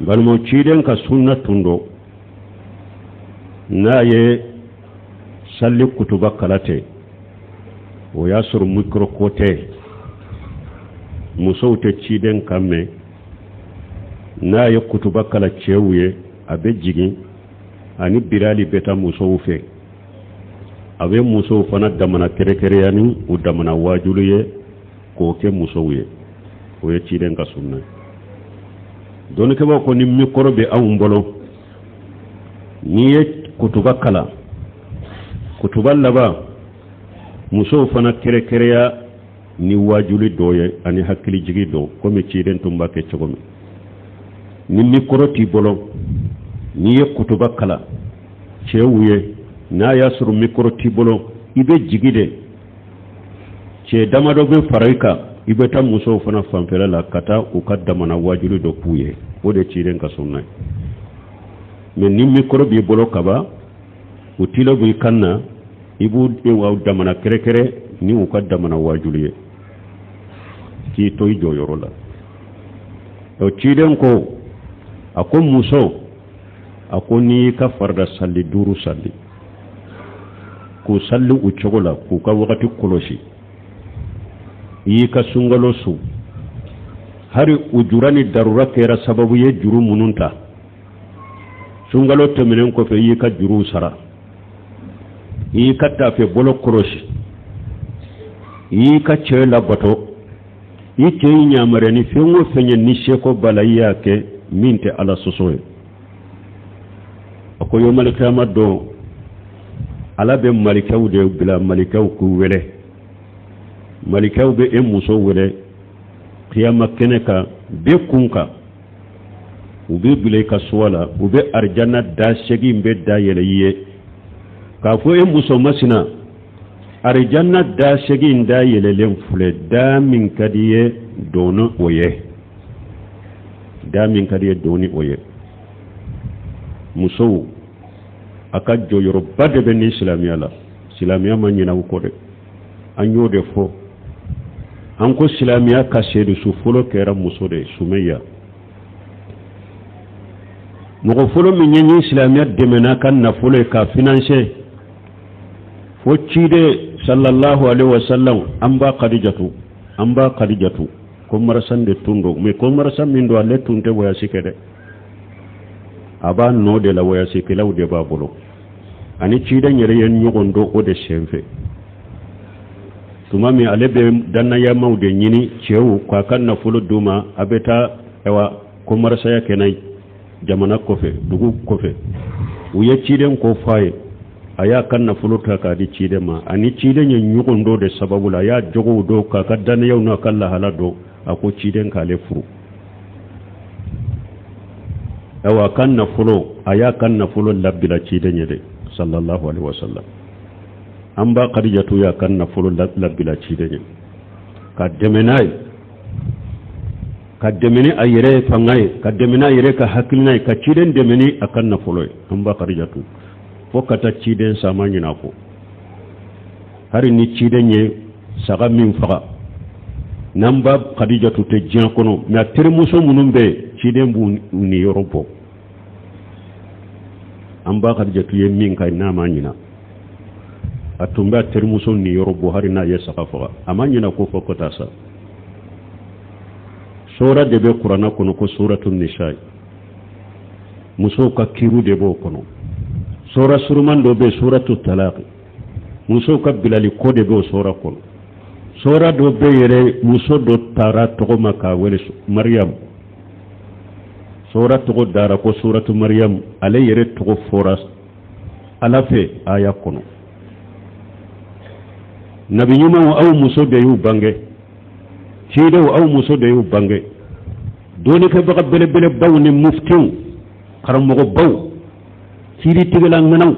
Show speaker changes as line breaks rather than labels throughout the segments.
Balimaw, ciden ka sunna tun don, n'a ye sali kutuba kalan ten, o y'a sɔrɔ mikoro ko tɛ, musow tɛ ciden kan mɛn. N'a ye kutuba kalan cɛw ye, a bɛ jigin, ani Bilali bɛ taa musow fɛ. A bɛ musow fana damana kɛrɛkɛrɛya ni u damana waajulu ye k'o kɛ musow ye. O ye ciden ka sunna ye. Dɔnnikɛbaaw ko ni mikoro bɛ anw bolo, n'i ye kutuba kalan, kutuba laban, musow fana kɛrɛkɛrɛya ni waajuli dɔ ye ani hakilijigi dɔ, komi ciden tun b'a kɛ cogo min. Ni mikoro t'i bolo, n'i ye kutuba kalan cɛw ye, n'a y'a sɔrɔ mikoro t'i bolo, i bɛ jigi de, cɛ damadɔ bɛ fara i kan, i bɛ taa musow fana fanfɛla la ka taa u ka damana waajuli dɔ k'u ye. O de ciden ka sunna ye. Mɛ ni mikoro b'i bolo kaban, u tilo b'i kan na, i b'u damana kɛrɛkɛrɛ ni u ka damana waajuli ye k'i to i jɔyɔrɔ la. O ciden ko, a ko muso, a ko n'i y'i ka farida sali duuru sali, k'u sali u cogo la, k'u ka wagati kɔlɔsi, i y'i ka sunkalo sun, hari ujura ni darura kɛra sababu ye juru minnu ta, sunkalo tɛmɛnen kɔfɛ i y'i ka juruw sara, i y'i ka taafe bolo kɔlɔsi, i y'i ka cɛ labato, i cɛ y'i yamaruya ni fɛn o fɛn ye, ni seko b'a la, i y'a kɛ min tɛ Ala sɔsɔ ye. A ko yomalikiyama don, Ala bɛ malikɛw de bila, malikɛw k'u wele, malikɛw bɛ e muso wele kiyama kɛnɛ kan bɛɛ kun kan. U b'i bila i ka suwa la, u bɛ arijana da segin bɛɛ da yɛlɛ i ye k'a fɔ e muso masina, arijana da segin da yɛlɛlen filɛ, da min ka di i ye, don ni o ye, da min ka di i ye, don ni o ye. Musow, a ka jɔyɔrɔba de bɛ ni silamɛya la. Silamɛya ma ɲinɛ u kɔ dɛ. An y'o de fɔ, an ko silamɛya ka seedusu fɔlɔ kɛra muso de ye, Sumeya. Mɔgɔ fɔlɔ min ye ni silamɛya dɛmɛ n'a ka nafolo ye k'a finanse, fo ciden sallallahu alaihi wasallam, an ba Kadijatu, an ba Kadijatu commerçant de tun don. Mais commerçant min don, ale tun tɛ voyage kɛ dɛ, a b'a nɔ de la, voyageikɛlaw de b'a bolo. Ani ciden yɛrɛ ye ɲɔgɔn dɔn o de sen fɛ. Tuma min ale bɛ dannayamaw de ɲini, cɛw, k'a ka nafolo d'u ma, a bɛ taa ayiwa commerçantya kɛ n'a ye jamana kɔfɛ, dugu kɔfɛ. U ye ciden ko f'a ye, a y'a ka nafolo ta k'a di ciden ma. Ani ciden ye ɲɔgɔn dɔn de sababu la, a y'a jogow dɔn, k'a ka dannayaw n'a ka lahala dɔn. A ko ciden k'ale furu. Ayiwa, a ka nafolo, a y'a ka nafolo labila ciden ye de sallallahu alaihi wasallam. An ba Kadijatu y'a ka nafolo labila ciden ye ka dɛmɛ n'a ye, ka dɛmɛ ni a yɛrɛ fanga ye, ka dɛmɛ n'a yɛrɛ ka hakilina ye, ka ciden dɛmɛ ni a ka nafolo ye. An ba Kadijatu, fo ka taa ciden sa, a ma ɲinɛ a kɔ. Hari ni ciden ye saga min faga, n'an ba Kadijatu tɛ diɲɛ kɔnɔ, mɛ a terimuso minnu bɛ yen, ciden b'u niyɔrɔ bɔ. An ba Kadijatu ye min ka n'a ma ɲina, a tun bɛ a terimuso niyɔrɔ bɔ hari n'a ye saga faga. A ma ɲina ko fɔ ko taa sa. Sora de bɛ Kuranna kɔnɔ ko Suratu Nisa, musow ka kiru de b'o kɔnɔ. Sora suruman dɔ bɛ, Suratu Talaki, musow ka bilali ko de b'o sora kɔnɔ. Sora dɔ bɛ yɛrɛ, muso dɔ taara tɔgɔ ma k'a wele Mariyamu. Sora tɔgɔ dara ko Suratu Mariyamu. Ale yɛrɛ tɔgɔ fɔra Ala fɛ aya kɔnɔ. Nabi ɲumanw, aw muso de y'u bange. Cidenw, aw muso de y'u bange. Dɔnnikɛbaga belebelebaw ni muftiw, karamɔgɔbaw, kiiritigɛla ŋanaw,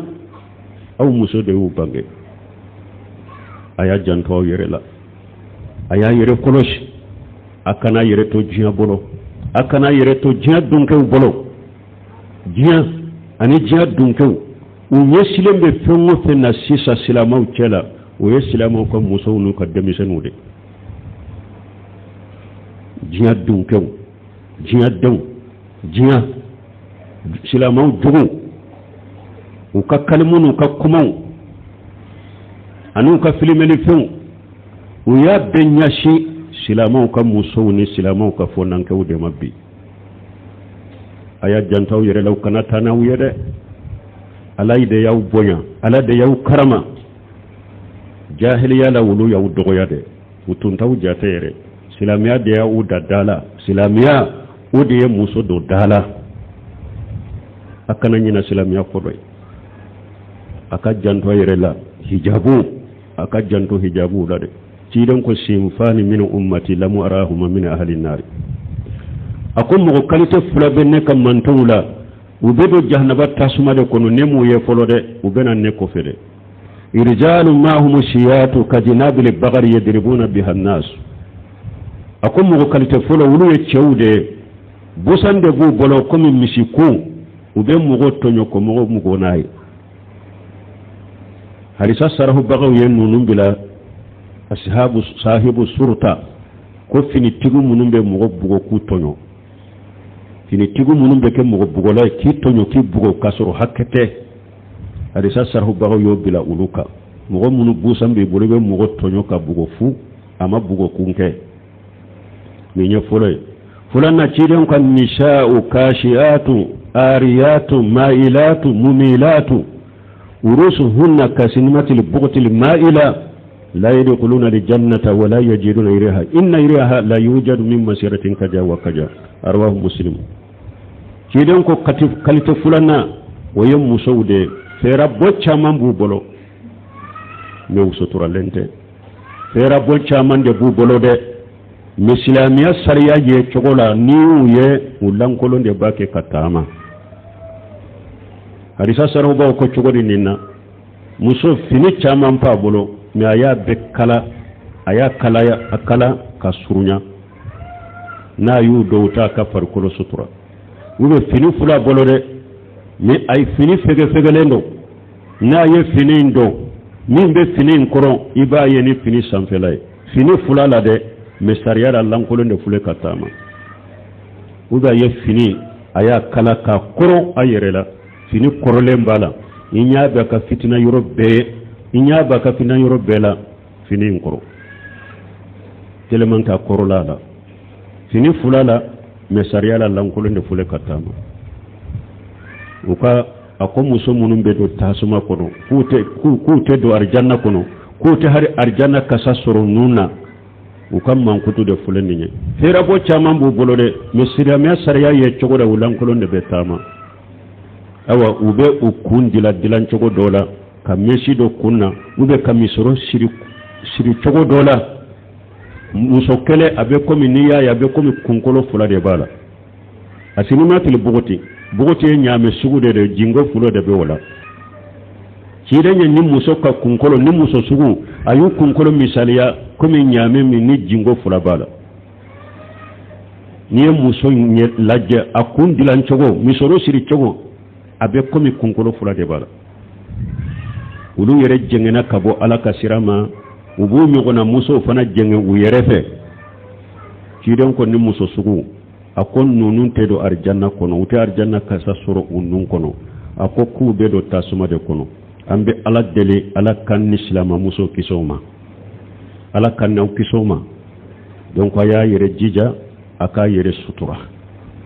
aw muso de y'u bange. A y'a janto aw yɛrɛ la, a y'a yɛrɛ kɔlɔsi, a kana yɛrɛ to diɲɛ bolo, a kana yɛrɛ to diɲɛ dunkɛw bolo. Diɲɛ ani diɲɛ dunkɛw, u ɲɛsilen bɛ fɛn o fɛn na sisan silamɛw cɛ la, o ye silamɛw ka musow n'u ka denmisɛnninw de. Diɲɛ dunkɛw, diɲɛ denw. Diɲɛ silamɛw jugu, u ka kalimu n'u ka kumaw ani u ka filimelifɛnw, u y'a bɛɛ ɲɛsin silamɛw ka musow ni silamɛw ka fɔnankɛw de ma bi. A y'a janto aw yɛrɛ la, u kana taa n'aw ye dɛ. Ala de y'aw bonya, Ala de y'aw karama. Jahiliya la, olu y'aw dɔgɔya dɛ, u tun t'aw jate yɛrɛ. Silamɛya de y'aw da da la, silamɛya o de ye muso don da la. A kana ɲina silamɛya kɔ dɔ ye. A ka janto a yɛrɛ la, hijabu, a ka janto hijabu la dɛ. Ciden ko sinfani min ummati lamu arahuma min ahli nari. A ko mɔgɔ kalite fila bɛ ne ka mantonw la, u bɛ don jahanaba tasuma de kɔnɔ. Ne m'u ye fɔlɔ dɛ, u bɛ na ne kɔfɛ dɛ. Rijalu mahumu siyatu kajinabil bagari yadribuna biha nas. A ko mɔgɔ kalite fɔlɔ, olu ye cɛw de ye, busan de b'u bolo komi misikun, u bɛ mɔgɔ tɔɲɔ ko mɔgɔ mɔgɔ n'a ye. Hadisa sarahubagaw ye ninnu bila asihabu sahibu suruta, ko finitigi minnu bɛ mɔgɔ bugɔ k'u tɔɲɔ, finitigi minnu bɛ kɛ mɔgɔ bugɔla ye k'i tɔɲɔ k'i bugɔ k'a sɔrɔ hakɛ tɛ. Hadisa sarahubagaw y'o bila olu kan. Mɔgɔ minnu busan b'i bolo, i bɛ mɔgɔ tɔɲɔ ka bugɔ fu, a ma bugɔ kun kɛ. Nin ye fɔlɔ ye. Filanan, ciden ka nisa'u kasiyatu ariyatu mailatu mumilatu urusuhunna kasinimatil bughtil maila la yadkhuluna aljannata wa la yajiduna riha inna riha la yujadu min masiratin kaja wa kaja. Arwahu Muslim. Ciden ko kalite filanan, o ye musow de ye, fɛɛrɛbɔ caman b'u bolo, mais u suturalen tɛ. Fɛɛrɛbɔ caman de b'u bolo dɛ, mais silamɛya sariya ye cogo la, ni y'u ye, u lankolon de b'a kɛ ka taama. Hadisa sarahubaw ko cogo di nin na? Muso fini caman b'a bolo, mais a y'a bɛɛ kala, a y'a kalaya, a kala ka surunya. N'a y'u dɔw ta ka farikolo sutura, u bɛ fini fila bolo dɛ, mais a ye fini fɛgɛfɛgɛlen don. N'a ye fini in don, min bɛ fini in kɔrɔ, i b'a ye ni fini sanfɛla ye, fini fila la dɛ, mais sariya la, lankolon de filɛ ka taama. U bɛ a ye fini, a y'a kala k'a kɔrɔ a yɛrɛ la, fini kɔrɔlen b'a la, i ɲɛ bɛ ka fitina yɔrɔ bɛɛ, i ɲɛ b'a ka fitina yɔrɔ bɛɛ la fini in kɔrɔ, tellement k'a kɔrɔla la fini fila la, mais sariya la, lankolon de filɛ ka taama. U ka a ko muso minnu bɛ don tasuma kɔnɔ, k'u tɛ don arijanna kɔnɔ, k'u tɛ hali arijanna kasa sɔrɔ nun na, u ka mankutu de filɛ nin ye. Fɛɛrɛbɔ caman b'u bolo dɛ, mais silamɛya sariya ye cogo la, u lankolon de bɛ taama. Awa, u bɛ u kun dila dilan cogo dɔ la, ka mɛsi dɔ kun na, u bɛ ka misɔrɔ siri siri cogo dɔ la. Muso kɛlɛ, a bɛ komi n'i y'a ye, a bɛ komi kunkolo fila de b'a la. A sinima tile bogoti bogoti ye ɲaamɛ sugu de de jingo fulo de bɛ o la. Ciden ye ni muso ka kunkolo ni muso sugu, a y'u kunkolo misaliya komi ɲaamɛ min ni jingo fila b'a la. N'i ye muso lajɛ, a kun dilan cogo, misɔrɔ siri cogo, a bɛ komi kunkolo fila de b'a la. Olu yɛrɛ jɛngɛnna ka bɔ Ala ka sira ma, u b'u ɲɔgɔnna musow fana jɛngɛ u yɛrɛ fɛ. Ciden ko ni muso sugu, a ko ninnu tɛ don arijanna kɔnɔ, u tɛ arijanna kasa sɔrɔ u nun kɔnɔ. A ko k'u bɛ don tasuma de kɔnɔ. An bɛ Ala deli, Ala kan ni silamɛmuso kisi o ma, Ala kan n'aw kisi o ma. Donc a y'a yɛrɛ jija, a k'a yɛrɛ sutura.